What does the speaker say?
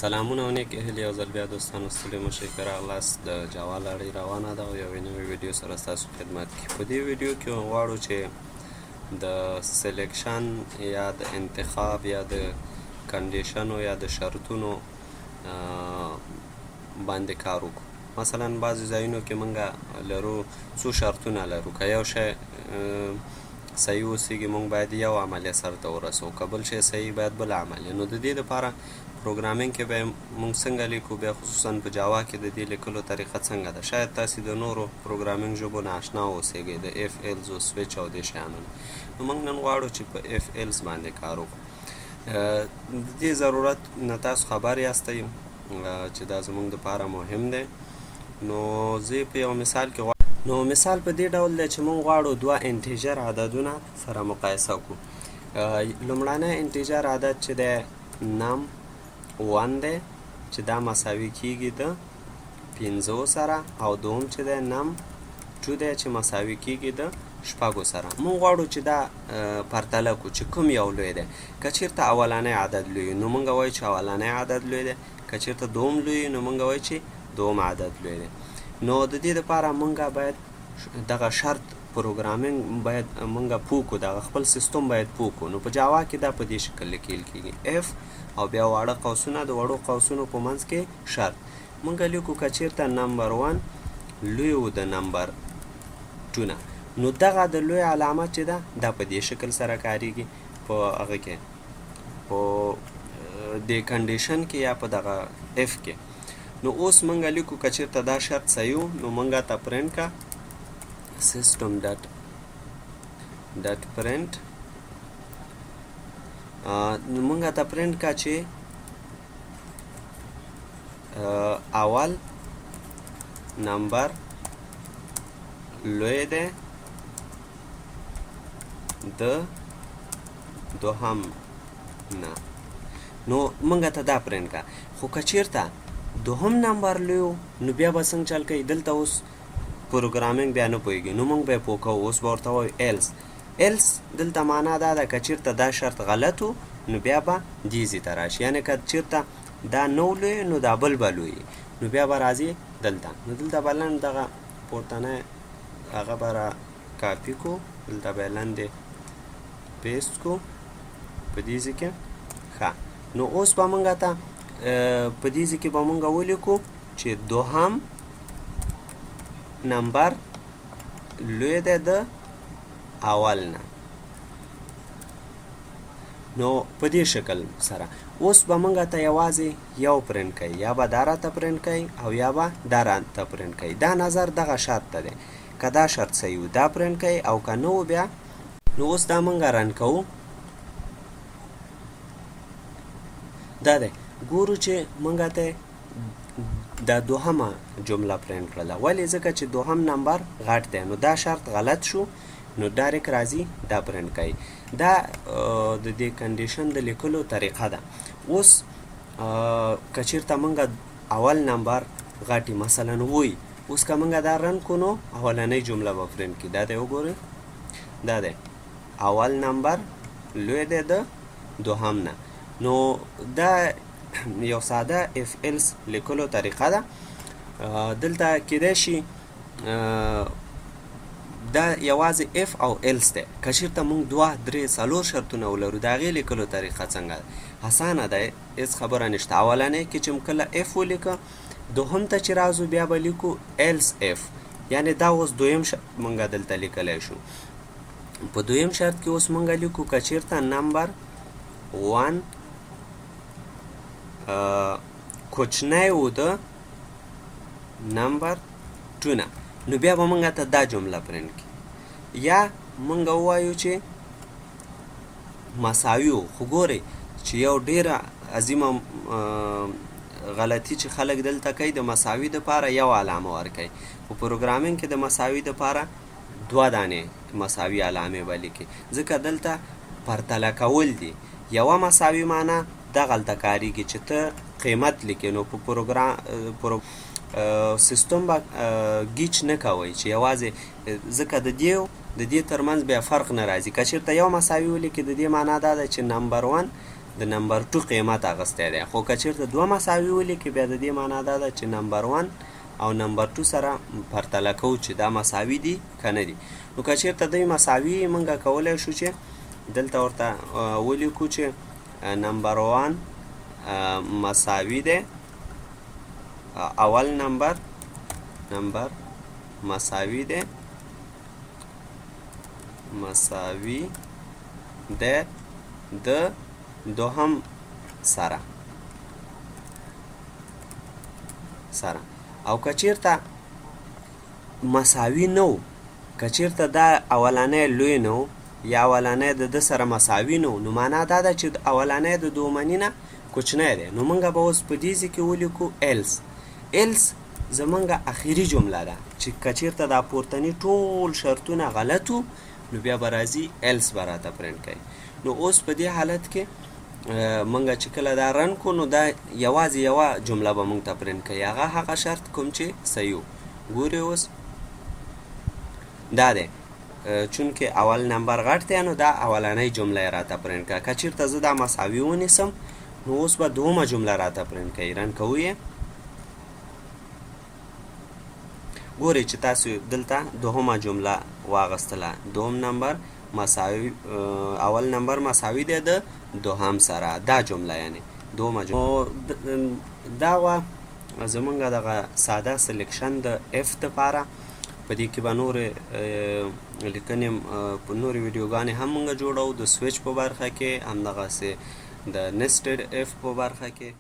سلامونه او نیکې هیلې. یو ځل بیا دوستانو، ستړي مه شئ. ښه راغلاست. د جاوا لړۍ روانه ده او یوې نوې ویډیو سره ستاسو خدمت کې. په دې ویډیو کې غواړو چې د selection یا د انتخاب یا د condition و یا د شرطونو باندې کار وکړو. مثلا بعضې ځایونو کې موږ لرو، څو شرطونه لرو. که یو شی صحیح اوسېږي، موږ باید یو عملیه سرته ورسوو، که بل شی صحیح، باید بله عملیه. نو د دې لپاره programming کې به موږ څنګه لیکو؟ بیا خصوصا په جاوا کې د دې لیکلو طریقه څنګه ده؟ شاید تاسو د نورو programming ژبو نه آشنا اوسېږئ، د if، else او سویچ او دې شیانو. نو موږ نن غواړو چې په if else باندې کار وکړو. د دې ضرورت نه تاسو خبر یاستئ چې دا زموږ دپاره مهم دی. نو زه په یو مثال کې، نو مثال په دې ډول دی چې موږ غواړو دوه integer عددونه سره مقایسه کړو. لومړنی integer عدد چې دی، num 1 دی چې دا مساوي کیږي د 5 سره، او دوم چې دی، num 2 دی چې مساوي کیږي د 6 سره. موږ غواړو چې دا پرتله کو چې کوم یو لوی دی. که چیرته اولنی عدد لوی، نو موږ وایو چې اولنی عدد لوی دی. که چیرته دوم لوی، نو موږ وایو چې دوم عدد لوی دی. نو د دې لپاره موږ باید دغه شرط programming باید موږ پوه کو، دغه خپل سیستم باید پوه کو. نو په جاوا کې دا په دې شکل لیکل کیږي: if او بیا واړه قوسونه، د وړو قوسونو په منځ کې شرط مونږ لیکو. که چیرته number 1 لوی و د number 2 نه، نو دغه د لوی علامه چې ده، دا په دې شکل سره کاریږي په هغه کې، په دې condition کې یا په دغه if کې. نو اوس مونږ لیکو، که چیرته دا شرط صحیح، نو مونږ ته پرنټ کا system dot print، نو مونږ ته پرنټ کا چې اول نمبر لوی دی د دوهم نه. نو مونږ ته دا پرنټ کا. خو که چیرته دوهم نمبر لوی، نو بیا به څنګه چل کوي؟ دلته اوس programming بیا نه پوهېږي، نو مونږ به یې پوه کوو. اوس به ورته وایو else. Else دلته معنا دا ده، که چیرته دا شرط غلط و، نو بیا به دې ځای ته راشي. یعنې که چیرته دا نه لوی، نو دا بل به لوی، نو بیا به راځي دلته. نو دلته به لنډ دغه پورتنی هغه به را کاپي کو، دلته به لاندې paste کو په دې ځای کې. ښه، نو اوس به مونږ ته په دې ځای کې به مونږ ولیکو چې دوهم نمبر لوی دی د اول نه. نو په دې شکل سره اوس به مونږ ته یوازې یو پرنټ کوي، یا به دا راته پرنټ کوي او یا به دا راته پرنټ کوي. دا نظر دغه شرط ته دی. که دا شرط صحیح و، دا پرنټ کوي او که نه و بیا. نو اوس دا مونږ run کوو. دا دی، ګورو چې مونږ ته دا دوهمه جمله پرنټ کړله. ولې؟ ځکه چې دوهم نمبر غټ دی. نو دا شرط غلط شو، نو direct راځي دا پرنټ کوي. دا د دې condition د لیکلو طریقه ده. اوس که چیرته مونږ اول نمبر غټي مثلا وای، اوس که مونږ دا run کو، نو اولنۍ جمله به پرنټ کړي. دا دی، وګورئ، دا دی، اول نمبر لوی دی د دوهم نه. نو دا یو ساده if else لیکلو طریقه ده. دلته کیدای شي دا یوازې if او else دی. که چیرته مونږ دوه، درې، څلور شرطونه ولرو، د هغې لیکلو طریقه څنګه ده؟ اسانه ده، هیڅ خبره نشته. اولنی کې چې کله if ولیکه، دوهم ته چې راځو، بیا به لیکو else if. یعنی دا اوس دویم شرط مونږ دلته لیکلی شو. په دویم شرط کې اوس مونږ لیکو، که چیرته number 1 کوچنی و د number 2 نه، نو بیا به مونږ ته دا جمله پرنټ کړي، یا مونږ ووایو چې مساوي و. خو ګورئ چې یو ډیره عظیمه غلطي چې خلک دلته کوي، د مساوي دپاره یو علامه ورکوي. په programming کې د مساوي دپاره دوه دانې مساوي علامې به لیکي، ځکه دلته پرتله کول دي. یوه مساوي معنا دغلته کاریږي چې ته قیمت لیکې، نو په پروګرام سیستم به ګیچ نه کوي چې یوازې، ځکه د دې ترمنځ بیا فرق نه راځي. که چېرته یو مساوي ولیکې، د دې معنا دا ده چې number 1 د نمبر 2 قیمت اغستی دی. خو که چیرته دوه مساوي ولیکې، بیا د دې معنا دا ده چې نمبر 1 او نمبر 2 سره پرتله کوو چې دا مساوي دي که نه دي. نو که چیرته دوی مساوي، موږ کولی شو چې دلته ورته ولیکو چې نمبر 1 مساوي دی، اول نمبر مساوي دی، مساوي دی د دوهم سره. او که چیرته مساوي نه و، که چیرته دا اولنی لوی نه و یا اولنی د ده سره مساوي نه و، نو معنا دا ده چې اولنی د دومني نه کوچنی دی. نو موږ به اوس په دې ځای کې ولیکو else. Else زمونږ اخري جمله ده چې که چیرته دا پورتني ټول شرطونه غلط وو، نو بیا به راځي else به راته پرنټ کوي. نو اوس په دې حالت کې موږ چې کله دا run کړو، نو دا یوازې یوه جمله به موږ ته پرنټ کوي، هغه شرط کوم چې صحیح و. ګورئ اوس دا دی، چونکه اول نمبر غټ دی، نو دا اولنۍ جمله یې راته پرنټ کړه. که چیرته زه دا مساوي ونیسم، نو اوس به دومه جمله راته پرنټ کوي. Run کوو یې، ګورئ چې تاسو دلته دوهمه جمله واغستله، دوهم نمبر مساوي، اول نمبر مساوي دی د دوهم سره، دا جمله یعنی دوهمه جمله. دا وه زمونږ دغه ساده selection د if دپاره. په دې کې به نورې لیکنې، په نورې ویډیوګانې هم مونږ جوړو د سویچ په برخه کې، همدغسې د nested if په برخه کې.